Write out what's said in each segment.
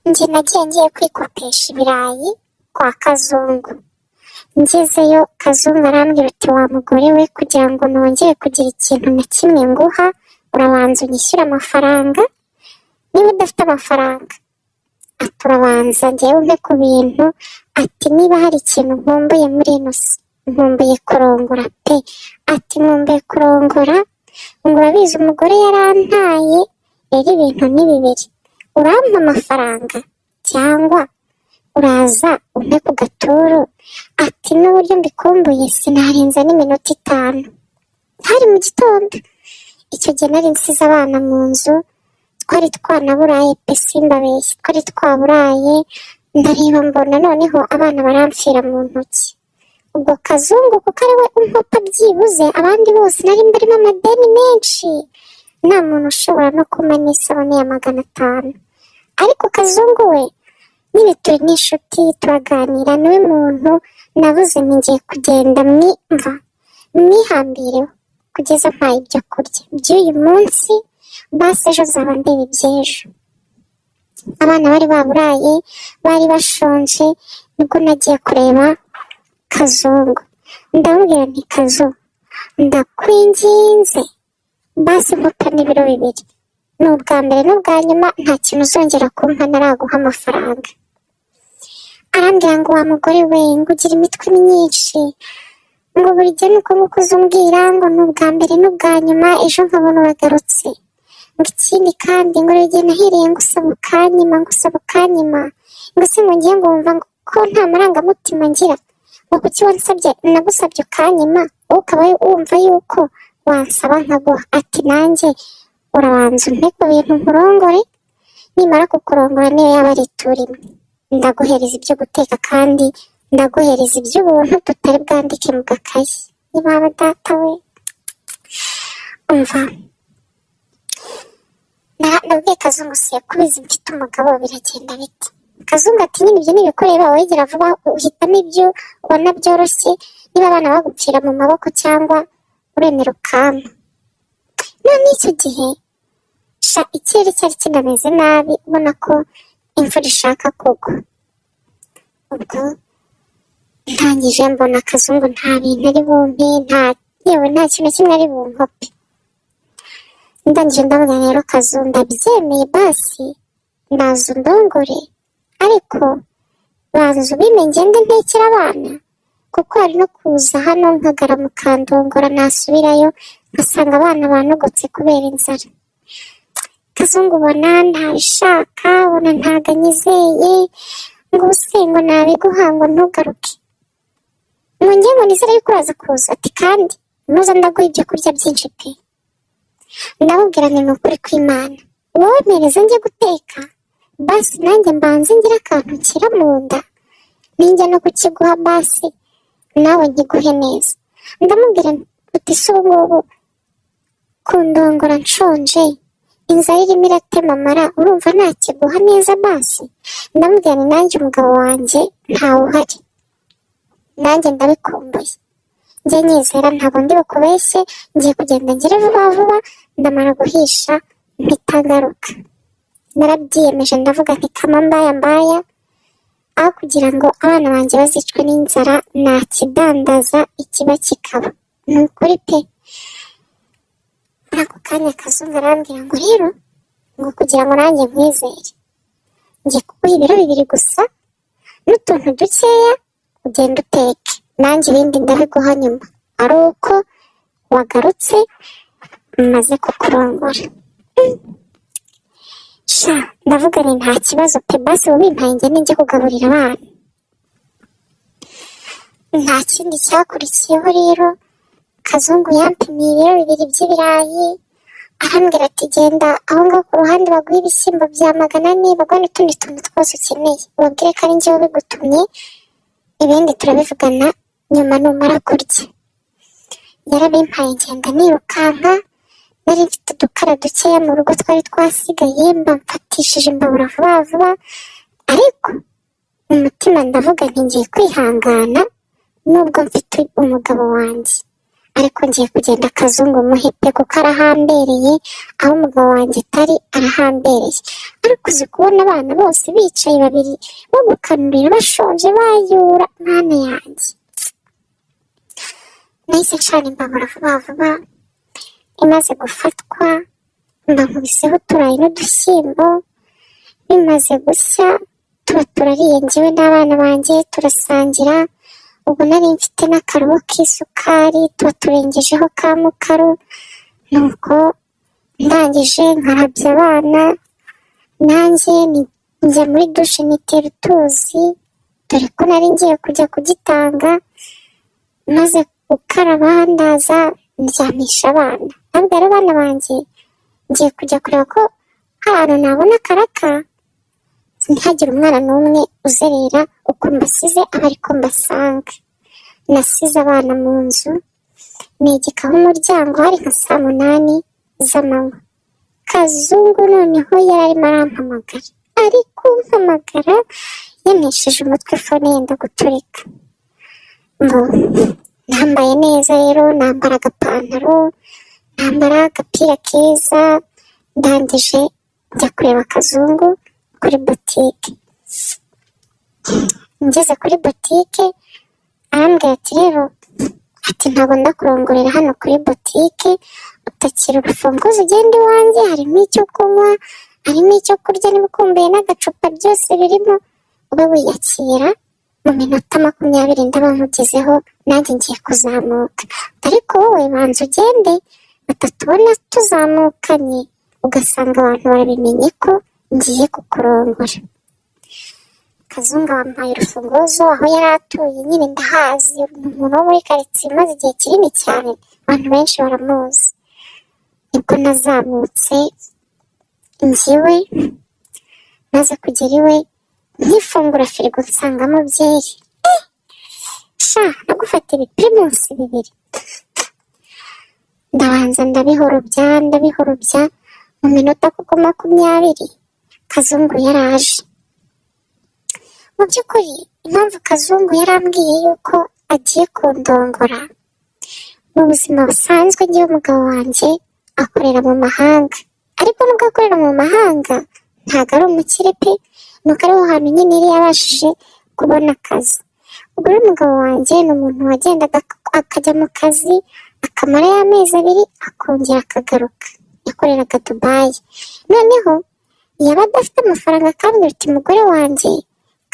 Njye nagiye ngiye kwikopesha ibirayi kwa Kazungu. Ngezeyo, Kazungu arambwira uti: "Wa mugore we, kugira ngo nongere kugira ikintu na kimwe nguha, urabanza unyishyure amafaranga. Niba udafite amafaranga," ati, "urabanza ngewe umpe ku bintu." Ati: "Niba hari ikintu nkumbuye muri ino si, nkumbuye kurongora pe." Ati: "Nkumbuye kurongora." Ngo urabizi, umugore yarantaye. Rero ibintu ni bibiri: urampa amafaranga cyangwa uraza umpe ku gaturu. Ati: "N'uburyo mbikumbuye, sinarenza n'iminota 5." Hari mu gitondo. Icyo gihe nari nsize abana mu nzu, twari twanaburaye pe, simbabeshye, twari twaburaye. Ndareba mbona noneho abana baramfira mu ntoki. Ubwo Kazungu, kuko ari we unkopa byibuze, abandi bose nari mbarimo amadeni menshi, nta muntu ushobora no kumpa n'isabune ya 500. Ariko Kazungu we nyine turi n'inshuti, turaganira, niwe muntu nabuze nti ngiye kugenda mwimva mwihambireho kugeza mpaye ibyo kurya by'uyu munsi, basi ejo nzaba ndeba iby'ejo. Abana bari baburaye, bari bashonje. Nibwo nagiye kureba Kazungu, ndamubwira nti: "Kazu, ndakwinginze, basi nkopa n'ibiro 2. Ni ubwa mbere n'ubwa nyuma, nta kintu uzongera kumpa ntaraguha amafaranga." Arambwira ngo: "Wa mugore we," ngo, "ugira imitwe myinshi," ngo, "buri gihe nuko nguko uzumbwira ngo ni ubwa mbere n'ubwa nyuma, ejo nkabona uragarutse." Ngo ikindi kandi, ngo igihe nahereye ngo usaba ukanyima, ngo usaba ukanyima, ngo se ngo ngiye ngo wumva ngo ko nta marangamutima ngira, ngo kuki wansabye, nagusabye ukanyima, wowe ukaba wumva yuko wansaba nkaguha? Ati: "Nanjye urabanza umpe ku bintu nkurongore, nimara kukurongora, niyo yaba ari ituro imwe, ndaguhereza ibyo guteka kandi ndaguhereza iby'ubuntu tutari bwandike mu gakayi." Niba data we, umva, nabwiye Kazungu: "Se kubizi mfite umugabo, biragenda bite?" Kazungu ati: "Nyine ibyo ni ibikureba, wegera vuba uhitamo ibyo ubona byoroshye, niba abana bagupfira mu maboko cyangwa uremera ukampa." None icyo gihe sha, ikirere cyari kinameze nabi, ubona ko imvura ishaka kugwa. Ubwo ntangije mbona Kazungu nta bintu ari bumpe, nta, yewe, nta kintu kimwe ari bunkope. Ndangije ndavuga: "Rero Kazu, ndabyemeye, basi ndaza undongore, ariko banza ubime ngende ntekere abana, kuko hari no kuza hano nkagarama ukandongora, nasubirayo nkasanga abana banogotse kubera inzara." Kazungu ubona ntabishaka, ubona ntago anyizeye, ngo ubuse ngo nabiguha ngo ntugaruke, ngo njye ngo nizere yuko uraza kuza. Ati: "Kandi nuza ndaguha ibyo kurya byinshi pe." Ndamubwira nti: "Ni ukuri kw'Imana, wowe mpereza njye guteka, basi nanjye mbanze ngire akantu nshyira mu nda, ninjya no kukiguha basi nawe nkiguhe neza." Ndamubwira uti: "Se ubu ngubu kundongora nshonje, inzara irimo iratema amara, urumva nakiguha neza basi?" Ndamubwira nti: "Nanjye umugabo wanjye ntawe uhari, nanjye ndabikumbuye. Njye nyizera, ntabwo ndi bukubeshye, ngiye kugenda ngere vuba vuba, ndamara guhisha mpita ngaruka." Narabyiyemeje, ndavuga nti: "Kama mbaya mbaya, aho kugira ngo abana banjye bazicwe n'inzara, nakidandaza ikiba kikaba." Ni ukuri pe. Muri ako kanya Kazungu arambwira ngo: "Rero," ngo, "kugira ngo nanjye nkwizere, ngiye kuguha ibiro 2 gusa n'utuntu dukeya, ugenda uteke, nanjye ibindi ndabiguha nyuma ari uko wagarutse maze kukurongora." Sha, ndavuga ni nta kibazo pe, basi ubimpaye ngende njye kugaburira abana. Nta kindi cyakurikiyeho rero, Kazungu yampimiye ibiro 2 by'ibirayi, arambwira ati: "Genda aho ngaho ku ruhande baguhe ibishyimbo bya 400, baguhe n'utundi tuntu twose ukeneye, ubabwire ko ari njyewe ubigutumye, ibindi turabivugana nyuma numara kurya." Yarabimpaye, ngenda nirukanka. Nari mfite udukara dukeya mu rugo twari twasigaye, mba mfatishije imbabura vuba vuba. Ariko mu mutima ndavuga nti: "Ngiye kwihangana nubwo mfite umugabo wanjye." Ariko ngiye kugenda Kazungu muhe pe, kuko arahambereye, aho umugabo wanjye atari arahambereye. Ariko uzi kubona abana bose bicaye babiri bagukanurira bashonje bayura, Mana yanjye! Nahise ncana imbabura vuba vuba, imaze gufatwa mba nkubiseho uturayi n'udushyimbo. Bimaze gushya tuba turariye, njyewe n'abana banjye turasangira. Ubwo nari mfite n'akarobo k'isukari, tuba turengejeho ka mukaru. Nuko ndangije nkarabya abana, nanjye njya muri dushe nitera utuzi, dore ko nari ngiye kujya kugitanga. Maze gukaraba ndaza ndyamisha abana, ntabwo rero abana banjye ngiye kujya kureba ko hari ahantu nabona akaraka, ntihagire umwana n'umwe uzerera, uko mbasize aba ariko mbasanga. Nasize abana mu nzu, negekaho umuryango, hari nka saa 8 z'amanywa. Kazungu noneho yari arimo arampamagara, ari kumpamagara yantesheje umutwe, phone yenda guturika. Mbo nambaye neza rero, nambara agapantaro, nambara agapira keza, ndangije njya kureba Kazungu kuri botike. Ngeze kuri botike arambwira ati: "Rero," ati, "ntabwo ndakurongorera hano kuri botike, utakira urufunguzo ugenda iwanjye, harimo icyo kunywa, harimo icyo kurya, niba ukumbuye n'agacupa byose birimo, ube wiyakira, mu minota 20 ndaba nkugezeho, nanjye ngiye kuzamuka. Ariko wowe banza ugende batatubona tuzamukanye, ugasanga abantu barabimenye ko ngiye kukurongora." Kazungu wampaye urufunguzo, aho yari atuye nyine ndahazi, ni umuntu wo muri karitsiye umaze igihe kinini cyane, abantu benshi baramuzi. Nibwo nazamutse njyiwe, maze kugera iwe nkifungura firigo nsangamo byeri. Sha, nagufata ibiPrimus bibiri, ndabanza ndabihorobya, ndabihorobya, mu minota kuko 20 Kazungu yaraje. Mu by'ukuri impamvu Kazungu yarambwiye yuko agiye kundongora, mu buzima busanzwe ngewe umugabo wanjye akorera mu mahanga, ariko nubwo akorera mu mahanga ntabwo ari umukire pe, nuko ariho hantu nyine yari yabashije kubona akazi. Ubwo rero umugabo wanjye ni umuntu wagendaga akajya mu kazi akamarayo amezi 2 akongera akagaruka, yakoreraga Dubai. Noneho yaba adafite amafaranga akambwira uti: "Mugore wanjye,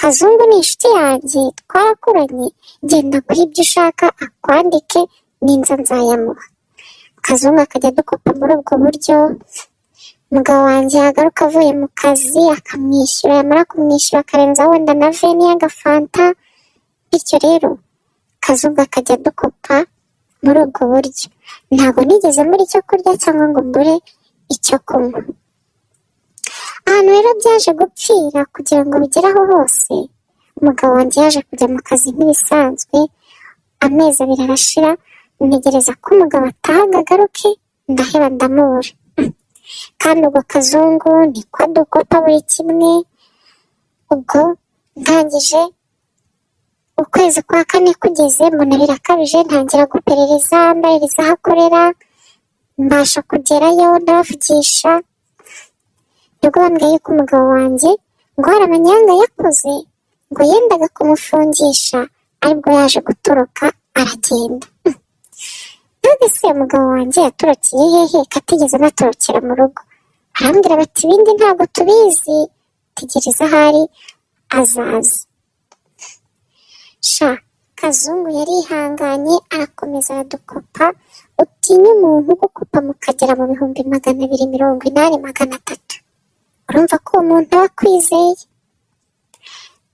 Kazungu ni inshuti yanjye, twarakuranye, genda guha ibyo ushaka akwandike, ninza nzayamuha." Kazungu akajya adukopa muri ubwo buryo. Umugabo wanjye yagaruka avuye mu kazi akamwishyura, yamara kumwishyura akarenzaho wenda na veni y'agafanta. Bityo rero Kazungu akajya adukopa muri ubwo buryo. Ntabwo nigeze mbura icyo kurya cyangwa ngo mbure icyo kunywa. Ahantu rero byaje gupfira kugira ngo bigere aho hose, umugabo wanjye yaje kujya mu kazi nk'ibisanzwe, amezi 2 arashira, ntegereza ko umugabo ataha ngo agaruke, ndaheba ndamubura. Kandi ubwo Kazungu niko adukopa buri kimwe. Ubwo ndangije ukwezi kwa kane kugeze mbona birakabije, ntangira guperereza, mbaririza aho akorera, mbasha kugerayo ndabavugisha. Nibwo bambwiye yuko umugabo wanjye ngo hari amanyanga yakoze, ngo yendaga kumufungisha, aribwo yaje gutoroka aragenda. None se umugabo wanjye yatorokeye hehe ko atigeze anatorokera mu rugo? Barambwira bati: "Ibindi ntabwo tubizi, tegereza ahari azaza." Sha, Kazungu yarihanganye arakomeza aradukopa. Utinya umuntu ugukopa mukagera mu 280,000, 300, urumva ko uwo muntu aba akwizeye.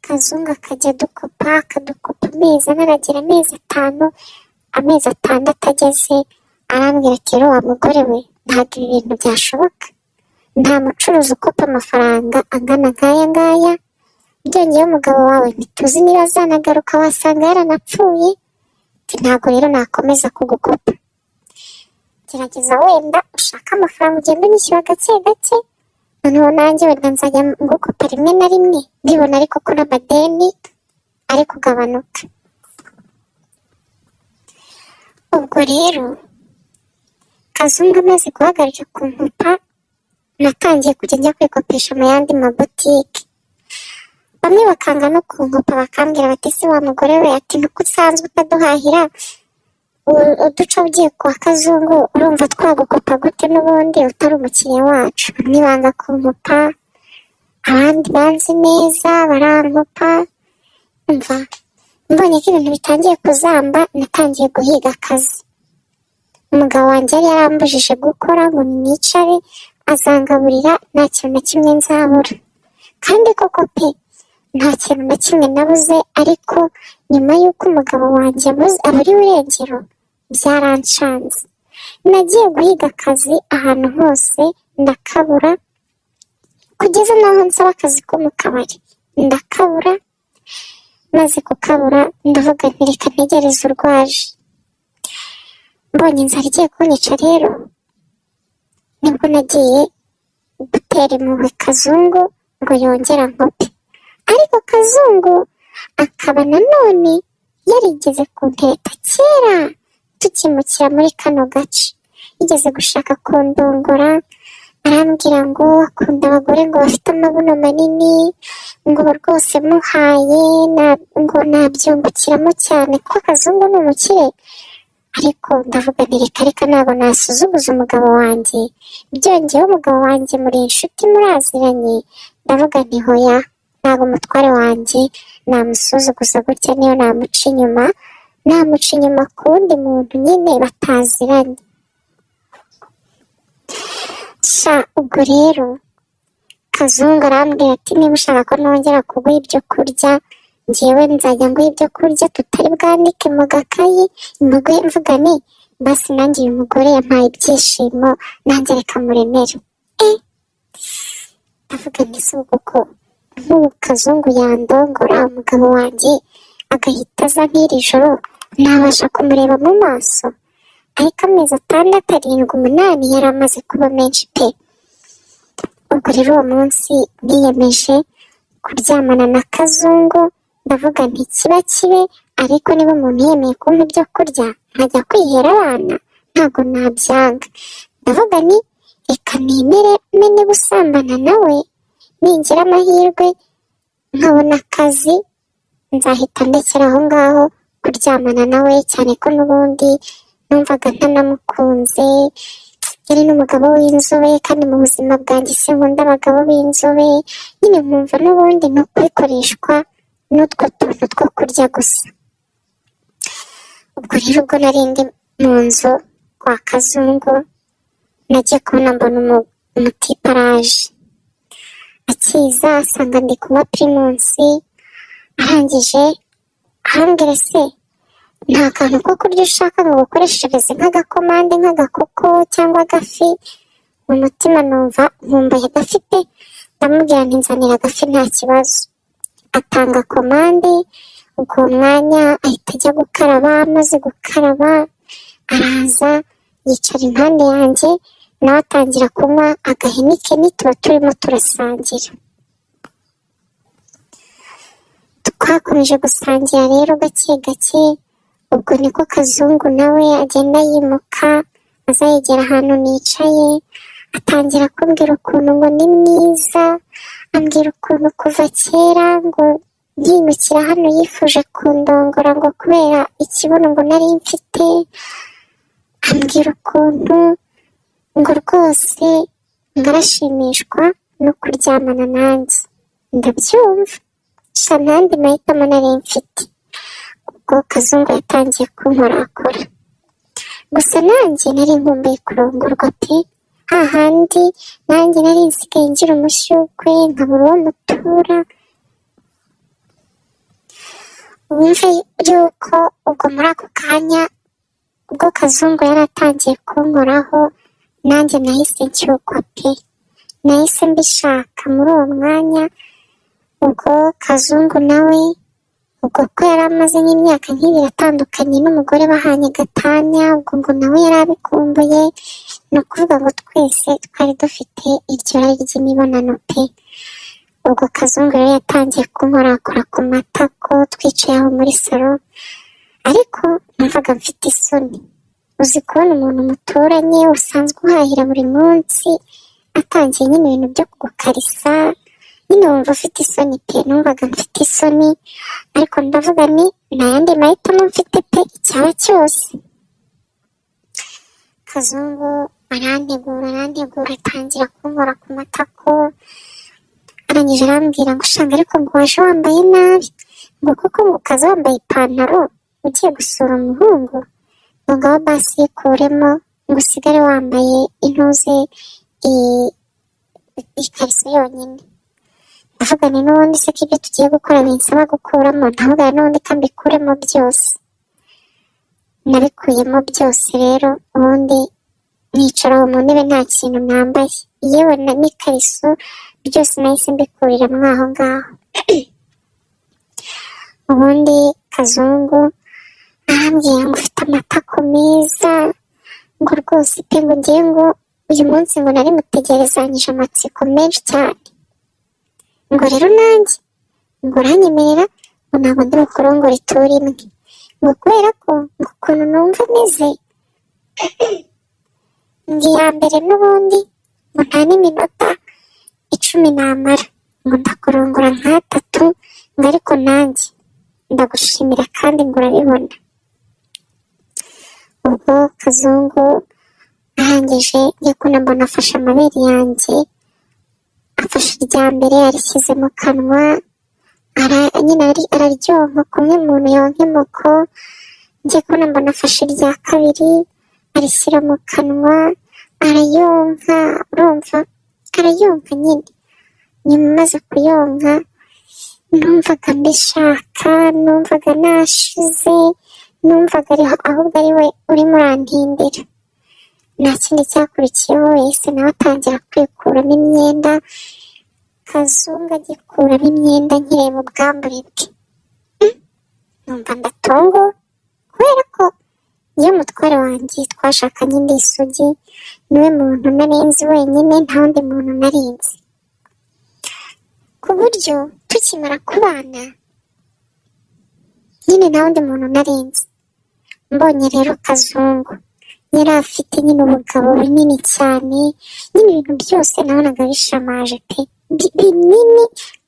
Kazungu akajya adukopa, akadukopa amezi 4 aragera, amezi 5, amezi 6 ageze arambwira ati: "Rero wa mugore we, ntabwo ibi bintu byashoboka, nta mucuruzi ukopa amafaranga angana nk'aya ngaya. Byongeyeho umugabo wawe ntituzi niba azanagaruka, wasanga yaranapfuye." Ati: "Ntabwo rero nakomeza kugukopa, gerageza wenda ushake amafaranga ugenda unyishyura gake gake, noneho nanjye wenda nzajya ngukopa rimwe na rimwe mbibona ariko ko n'amadeni ari kugabanuka." Ubwo rero Kazungu amaze guhagarika kunkupa, natangiye kujya njya kwikopesha mu yandi mabotike. Bamwe bakanga no kunkupa, bakambwira bati: "Ese wa mugore we," ati, "nuko usanzwe utaduhahira, uduca ugiye kwa Kazungu, urumva twagukopa gute n'ubundi utari umukiriya wacu?" Bamwe banga kunkupa, abandi banzi neza barankupa. Umva, mbonye ko ibintu bitangiye kuzamba, natangiye guhiga akazi. Umugabo wanjye yari yarambujije gukora ngo nicare, azangaburira, nta kintu na kimwe nzabura. Kandi koko pe, nta kintu na kimwe nabuze. Ariko nyuma y'uko umugabo wanjye aburiwe irengero, byarancanze. Nagiye guhiga akazi ahantu hose ndakabura, kugeza n'aho nsaba akazi ko mu kabari ndakabura. Maze kukabura, ndavuga nti: "Reka ntegereze urwaje." Mbonye inzara igiye kunyica rero, nibwo nagiye gutera impuhwe Kazungu ngo yongere ankope. Ariko Kazungu akaba nanone yarigeze kuntereta kera tukimukira muri kano gace, yigeze gushaka kundongora, arambwira ngo akunda abagore ngo bafite amabuno manini, ngo rwose muhaye ngo nabyungukiramo cyane kuko Kazungu ni umukire. Ariko ndavuga nti: "Reka reka, ntabwo nasuzuguza umugabo wanjye." Byongeyeho umugabo wanjye muri inshuti, muraziranye. Ndavuga nti: "Hoya, ntabwo umutware wanjye namusuzuguza gutya. Niyo namuca inyuma, namuca inyuma ku wundi muntu nyine bataziranye." Sha, ubwo rero Kazungu arambwira ati: "Niba ushaka ko nongera kuguha ibyo kurya, njyewe nzajya nguha ibyo kurya tutari bwandike mu gakayi." Mvuge, mvuga nti: "Basi nanjye uyu mugore yampaye ibyishimo, nanjye reka muremere." Ndavuga nti: "Si ubwo ko nk'ubu Kazungu yandongora, umugabo wanjye agahita aza nk'iri joro, nabasha kumureba mu maso?" Ariko amezi 6, 7, 8 yari amaze kuba menshi pe. Ubwo rero uwo munsi niyemeje kuryamana na Kazungu. Ndavuga nti: "Kiba kibe, ariko niba umuntu yemeye kumpa ibyo kurya nkajya kwihera abana, ntabwo nabyanga." Ndavuga nti: "Reka nemere mene gusambana nawe, ningira amahirwe nkabona akazi nzahita ndekera aho ngaho kuryamana nawe," cyane ko n'ubundi numvaga ntanamukunze. Yari n'umugabo w'inzobe, kandi mu buzima bwanjye sinkunda abagabo b'inzobe nyine, nkumva n'ubundi ni ukubikoreshwa n'utwo tuntu two kurya gusa. Ubwo rero ubwo nari ndi mu nzu kwa Kazungu, nagiye kubona mbona umutipe araje. Akiza asanga ndi kunywa Primus, arangije arambwira: "Se nta kantu ko kurya ushaka ngo gukoreshereze nk'agakomande, nk'agakoko cyangwa agafi?" Mu mutima numva nkumbuye agafi pe. Ndamubwira nti: "Nzanira agafi, nta kibazo." Atanga komande, ubwo uwo mwanya ahita ajya gukaraba. Amaze gukaraba araza yicara impande yanjye, nawe atangira kunywa aga Heineken, tuba turimo turasangira. Twakomeje gusangira rero gake gake. Ubwo niko Kazungu nawe agenda yimuka, aza yegera ahantu nicaye, atangira kumbwira ukuntu ngo ni mwiza, ambwira ukuntu kuva kera ngo nkimukira hano yifuje kundongora ngo kubera ikibuno ngo nari mfite, ambwira ukuntu ngo rwose ngo arashimishwa no kuryamana nanjye. Ndabyumva sha, ntandi mahitamo nari mfite. Ubwo Kazungu yatangiye kunkorakora, gusa nanjye nari nkumbuye kurongorwa pe. Hahandi nanjye nari nsigaye ngira umushyukwe, nkabura uwo mutura. Wumve yuko ubwo muri ako kanya ubwo Kazungu yari atangiye kunkoraho, nanjye nahise nshyukwa pe, nahise mbishaka muri uwo mwanya. Ubwo Kazungu nawe, ubwo ko yari amaze nk'imyaka nk'ibiri atandukanye n'umugore bahanye gatanya, ubwo ngo nawe yari abikumbuye. Ni ukuvuga ngo twese twari dufite iryo rari ry'imibonano pe. Ubwo Kazungu rero yatangiye kunkorakora ku matako twicaye aho muri salo, ariko numvaga mfite isoni. Uzi kubona umuntu muturanye usanzwe uhahira buri munsi atangiye nyine ibintu byo kugukarisa, nyine wumva ufite isoni pe. Numvaga mfite isoni, ariko ndavuga ni nta yandi mahitamo mfite pe, icyaba cyose. Kazungu arantegura, arantegura, atangira kunkora ku matako. Arangije arambwira ngo: "Shanga, ariko ngo waje wambaye nabi, ngo kuko ngo ukaza wambaye ipantaro ugiye gusura umuhungu, ngo ngaho basi yikuremo, ngo usigare wambaye intuze, ikariso yonyine." Ndavuga ni n'ubundi se ko ibyo tugiye gukora binsaba gukuramo? Ndavuga n'ubundi ko mbikuremo byose. Nabikuyemo byose rero, ubundi nicara aho mu ntebe nta kintu nambaye, yewe n'ikariso, byose nahise mbikuriramo aho ngaho. Ubundi Kazungu arambwira ngo: "Ufite amatako meza," ngo rwose pe, ngo ngiye, ngo uyu munsi ngo nari mutegerezanyije amatsiko menshi cyane, ngo rero nanjye ngo uranyemerera, ngo ntabwo ndi bukurongore ituru imwe, ngo kubera ko ngo ukuntu numva meze, ngo iya mbere n'ubundi ngo nta n'iminota 10 namara, ngo ndakurongora nk'atatu, ngo ariko nanjye ndagushimira kandi ngo urabibona. Ubwo Kazungu arangije, ngiye kubona mbona afashe amabere yanjye, afashe irya mbere arishyize mu kanwa, nyine araryonka kumwe umuntu yonka imoko. Ngiye kubona mbona afashe irya kabiri arishyira mu kanwa, arayonka, urumva arayonka nyine. Nyuma amaze kuyonka, numvaga mbishaka, numvaga nashize, numvaga ahubwo ari we urimo urantindira. Nta kindi cyakurikiyeho, yahise nawe atangira kwikuramo imyenda. Kazungu agikuramo imyenda, nkireba ubwambure bwe, numva ndatunguwe, kubera ko iyo mutware wanjye twashakanye ndi isugi, niwe muntu nari nzi wenyine, nta wundi muntu nari nzi, ku buryo tukimara kubana nyine nta wundi muntu nari nzi. Mbonye rero Kazungu yari afite nyine ubugabo bunini cyane, nyine ibintu byose nabonaga bishamaje pe, binini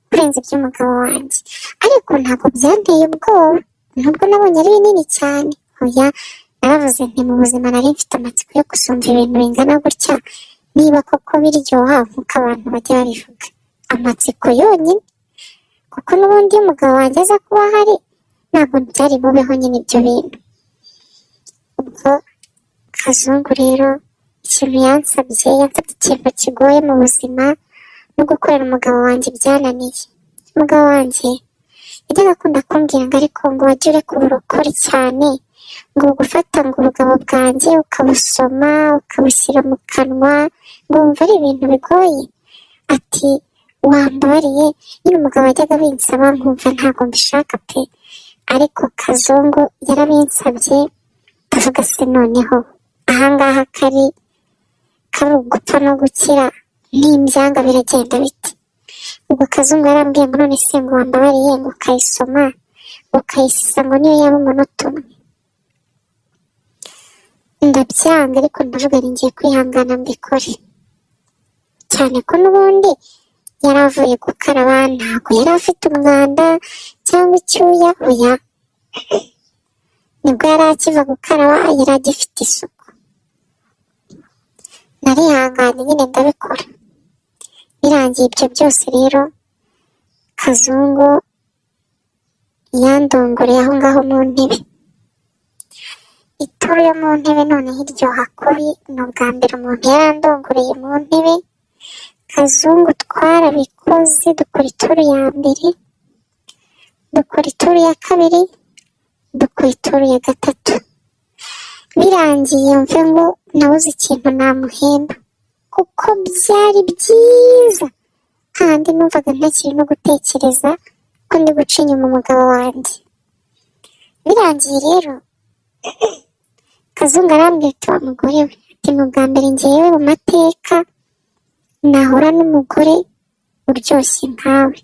kurenza iby'umugabo wanjye, ariko ntabwo byanteye ubwoba nubwo nabonye ari binini cyane. Oya, naravuze nti mu buzima nari mfite amatsiko yo gusumva ibintu bingana gutya, niba koko biryoha nk'uko abantu bajya babivuga. Amatsiko yonyine, kuko n'ubundi iyo umugabo wanjye aza kuba ahari ntabwo byari bubeho nyine ibyo bintu. Ubwo Kazungu rero ikintu yansabye, yansabye ikintu kigoye mu buzima, no gukorera umugabo wanjye byananiye. Umugabo wanjye yajyaga akunda kumbwira ngo: "Ariko ngo wajya ureka uburokore cyane, ngo gufata ngo ubugabo bwanjye ukabusoma ukabushyira mu kanwa, ngo wumva ari ibintu bigoye," ati: "Wambabariye nyine." Umugabo yajyaga abinsaba nkumva ntabwo mbishaka pe, ariko Kazungu yarabinsabye, ndavuga se noneho ahangaha kari ugupfa no gukira, n'imbyanga biragenda bite? Ubwo Kazungu yarambwiye ngo: "None se ngo wambabariye ngo ukayisoma ukayisisa, ngo niyo yaba umunota umwe?" Ndabyanga, ariko ndavuga ni ngiye kwihangana mbikore, cyane ko n'ubundi yari avuye gukaraba, ntabwo yari afite umwanda cyangwa icyuya. Oya, nibwo yari akiva gukaraba, yari agifite isuku. Narihanganye nyine ndabikora. Birangiye ibyo byose rero, Kazungu yandongoreye aho ngaho mu ntebe. Ituru yo mu ntebe noneho iryoha kubi. Ni ubwa mbere umuntu yarandongoreye mu ntebe. Kazungu twarabikoze, dukora ituru ya mbere, dukora ituru ya kabiri, dukora ituru ya gatatu. Birangiye mve ngo nabuze ikintu namuhemba, kuko byari byiza, handi numvaga ntakiri no gutekereza ko ndi guca inyuma umugabo wanjye. Birangiye rero, Kazungu arambwira ati: "Wa mugore we," ati, "ni ubwa mbere ngewe mu mateka nahura n'umugore uryoshye nkawe,"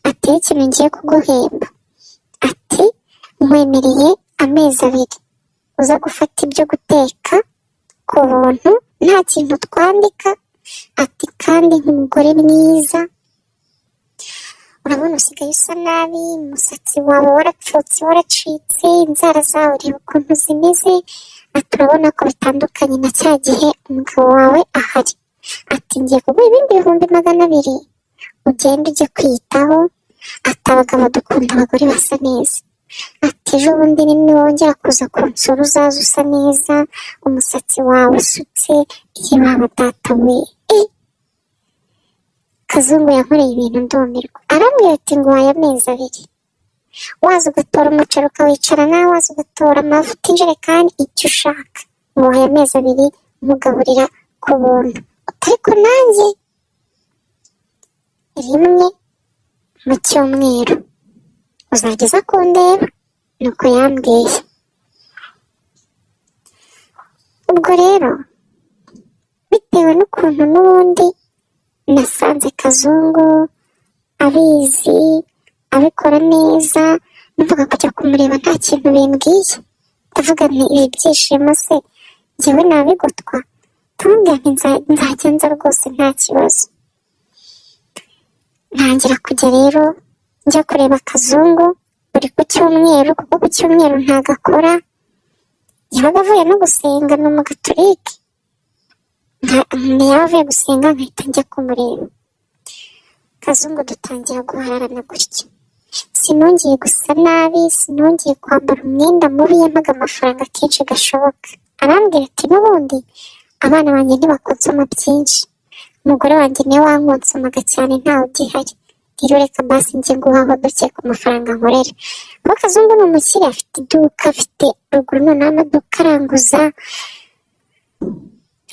ati, "ikintu ngiye kuguhemba," ati, "nkwemereye amezi 2." uza gufata ibyo guteka ku buntu, nta kintu twandika. Ati kandi nk'umugore mwiza, urabona usigaye usa nabi, umusatsi wawe warapfutse waracitse, inzara zawe reba ukuntu zimeze. Ati urabona ko bitandukanye na cya gihe umugabo wawe ahari. Ati ngiye kuguha ibindi 200,000, ugende ujye kwiyitaho. Ati abagabo dukunda abagore basa neza. Ati ejo bundi niwongera kuza kunsura uzaze usa neza, umusatsi wawe usutse. Yebaba data we! Kazungu yankoreye ibintu ndumirwa. Arambwira ati nguhaye amezi 2, waza ugatora umuceri ukawicarana, waza ugatora amavuta, injerekani, icyo ushaka. Nguhaye amezi 2 nkugaburira ku buntu, ariko nanjye rimwe mu cyumweru uzajya uza kundeba. Nuko yambwiye. Ubwo rero bitewe n'ukuntu n'ubundi nasanze Kazungu abizi, abikora neza, numvaga kujya kumureba nta kintu bimbwiye. Ndavuga nti ibi byishimo se njyewe nabigotwa? Ndamubwira nti nzajya nza rwose nta kibazo. Ntangira kujya rero njya kureba Kazungu buri ku cyumweru, kuko ku cyumweru ntago akora, yabaga avuye no gusenga, ni umugaturike. Yaba avuye gusenga nkahita njya kumureba. Kazungu dutangira guhararana gutya. Sinongeye gusa nabi, sinongeye kwambara umwenda mubi, yampaga amafaranga kenshi gashoboka. Arambwira ati n'ubundi abana banjye ntibakonsoma byinshi, umugore wanjye niwe wankonsomaga cyane, ntawe ugihari. Rero reka basi njye nguhaho duke ku mafaranga nkorera. Kuko Kazungu ni umukire, afite iduka, afite ruguru noneho amaduka aranguza,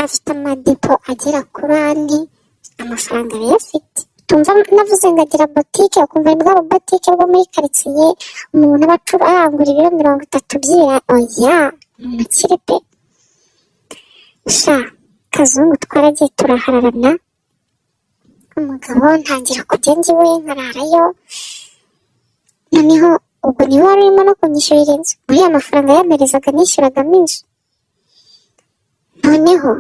afite amadepo agera kuri ane, amafaranga arayafite. Tumva navuze ngo agira botike, ukumva ni bwa butike bwo muri karitsiye umuntu aba arangura ibiro 30 by'ibirayi. Oya, ni umukire pe. Sha Kazungu twaragiye turahararana, umugabo ntangira kujya njya iwe nkararayo. Noneho ubwo niwe wari urimo no kunyishyurira inzu, muri ya mafaranga yamperezaga nishyuragamo inzu. Noneho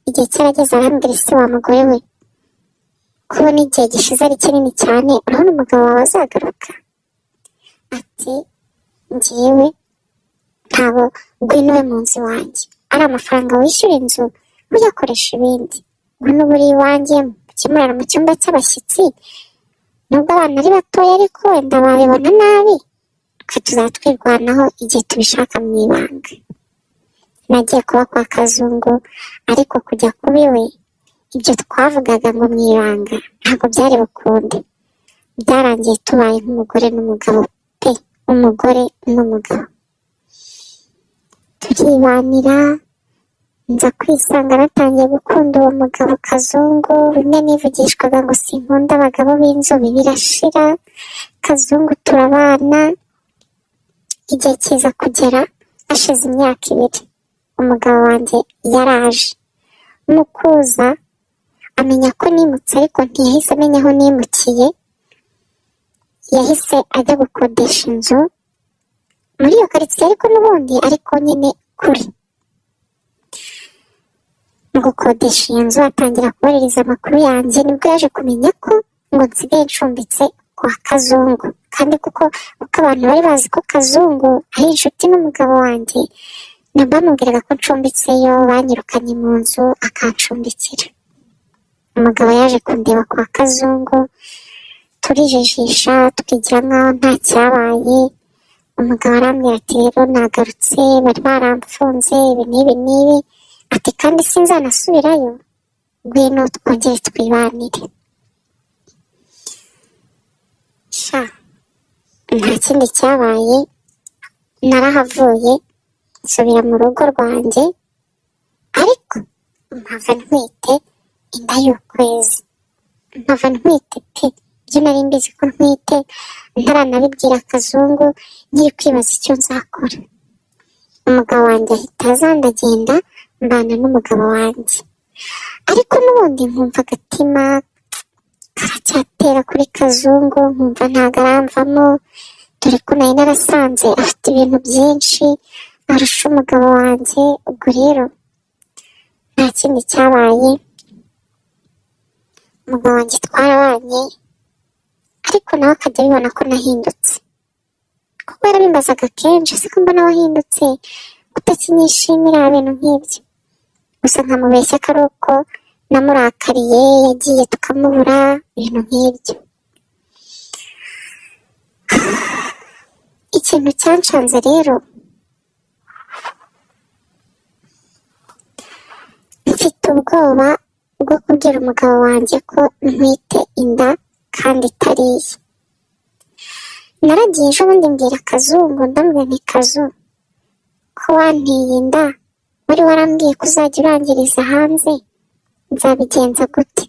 igihe cyarageze arambwira: ese wa mugore we, kubona igihe gishize ari kinini cyane, urabona umugabo wawe azagaruka? Ati njyewe ntabwo, ngwino ube mu nzu iwanjye, ari amafaranga wishyura inzu uyakoresha ibindi, ngwino ube uri iwanjye, mujye murara mu cyumba cy'abashyitsi, nubwo abana ari batoya ariko wenda babibona nabi, twe tuzatwirwanaho igihe tubishaka mu ibanga. Nagiye kuba kwa Kazungu, ariko kujya kuba iwe, ibyo twavugaga ngo mu ibanga ntabwo byari bukunde. Byarangiye tubaye nk'umugore n'umugabo pe, umugore n'umugabo turibanira. Nza kwisanga natangiye gukunda uwo mugabo Kazungu. Bimwe nivugishwaga ngo sinkunda abagabo b'inzobe birashira. Kazungu turabana, igihe kiza kugera hashize imyaka 2, umugabo wanjye yaraje. Mu kuza amenya ko nimutse, ariko ntiyahise amenya aho nimukiye. Yahise ajya gukodesha inzu muri iyo karitsiye, ariko n'ubundi ariko nyine kure. Mu gukodesha iyo nzu atangira kubaririza amakuru yanjye, nibwo yaje kumenya ko ngo nsigaye ncumbitse kwa Kazungu. Kandi kuko uko abantu bari bazi ko Kazungu ari inshuti n'umugabo wanjye, bamubwiraga ko ncumbitseyo, banyirukanye mu nzu akancumbikira. Umugabo yaje kundeba kwa Kazungu, turijijisha, twigira nkaho nta cyabaye. Umugabo arambwira ati rero nagarutse, bari baramfunze ibi n'ibi n'ibi, ati kandi sinzanasubirayo, ngwino twongere twibanire. Sha nta kindi cyabaye, narahavuye nsubira mu rugo rwanjye, ariko mpava ntwite inda y'ukwezi. Mpava ntwite pe, ibyo nari mbizi ko ntwite ntaranabibwira Kazungu, nkiri kwibaza icyo nzakora. Umugabo wanjye ahita aza, ndagenda mbana n'umugabo wanjye, ariko n'ubundi nkumva agatima karacyatera kuri Kazungu, nkumva ntabwo aramvamo, dore ko nari narasanze afite ibintu byinshi. arusha umugabo wanjye. Ubwo rero nta kindi cyabaye, umugabo wanjye twarabanye, ariko nawe akajya abibona ko nahindutse, kuko yarabimbazaga kenshi: "Ese ko mbona wahindutse, utakinyishimira?" Ibintu nk'ibyo. Gusa nkamubeshya ko ari uko namurakariye, yagiye tukamubura, ibintu nk'ibyo. Ikintu cyancanze rero, mfite ubwoba bwo kubwira umugabo wanjye ko ntwite inda kandi itari iye. Naragiye ejo bundi mbwira Kazungu, ndamubwira nti: "Kazu, ko wanteye inda, wari warambwiye ko uzajya urangiriza hanze, nzabigenza gute?"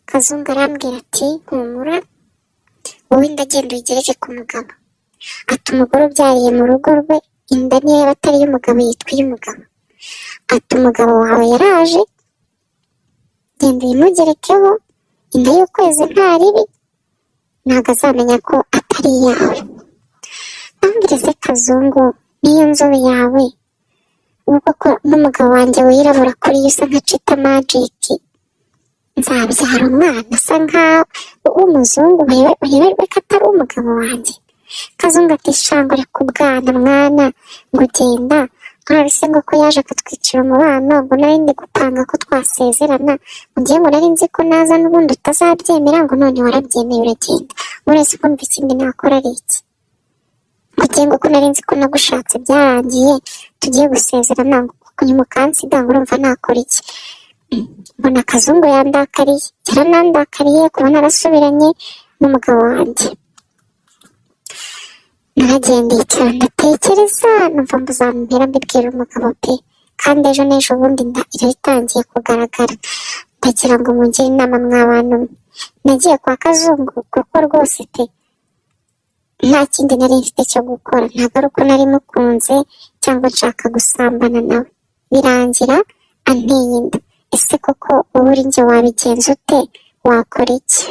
Kazungu arambwira ati: "Humura, wowe inda genda uyigereke ku mugabo." Ati: "Umugore ubyariye mu rugo rwe, inda niyo yaba atari iy'umugabo yitwa iy'umugabo." Ati: "Umugabo wawe yaraje, genda uyimugerekeho, inda y'ukwezi nta ribi, ntabwo azamenya ko atari iyawe." Ndamubwira: "Se Kazungu, n'iyo nzobe yawe, ubu koko n'umugabo wanjye wirabura kuri yo usa nka Cita Magic, nzabyara umwana asa nkaho w'umuzungu, uyoberwe ko atari umugabo wanjye?" Kazungu ati: "Shango reka ubwana mwana, ngo genda none se ngo ko yaje akatwicira umubano, ngo nari ndi gupanga ko twasezerana, ngo ngiye ngo nari nzi ko naza n'ubundi utazabyemera, ngo none warabyemeye uragenda, uretse kumva ikindi nakora ari iki? Ngo ngiye ngo ko nari nzi ko nagushatse byarangiye, tugiye gusezerana, ngo nyuma ukansida, ngo urumva nakora iki?" Mbona Kazungu yandakariye, yaranandakariye kuba narasubiranye n'umugabo wanjye. Naragiye ndicara ndatekereza, numva mbuzampera mbibwira umugabo pe, kandi ejo n'ejo bundi inda iraba itangiye kugaragara. Ndagira ngo mungire inama mwa bantu mwe. Nagiye kwa Kazungu kuko rwose pe nta kindi nari mfite cyo gukora, ntabwo ari uko nari mukunze cyangwa nshaka gusambana nawe, birangira anteye inda. Ese koko wowe uri njye wabigenza ute? Wakora iki?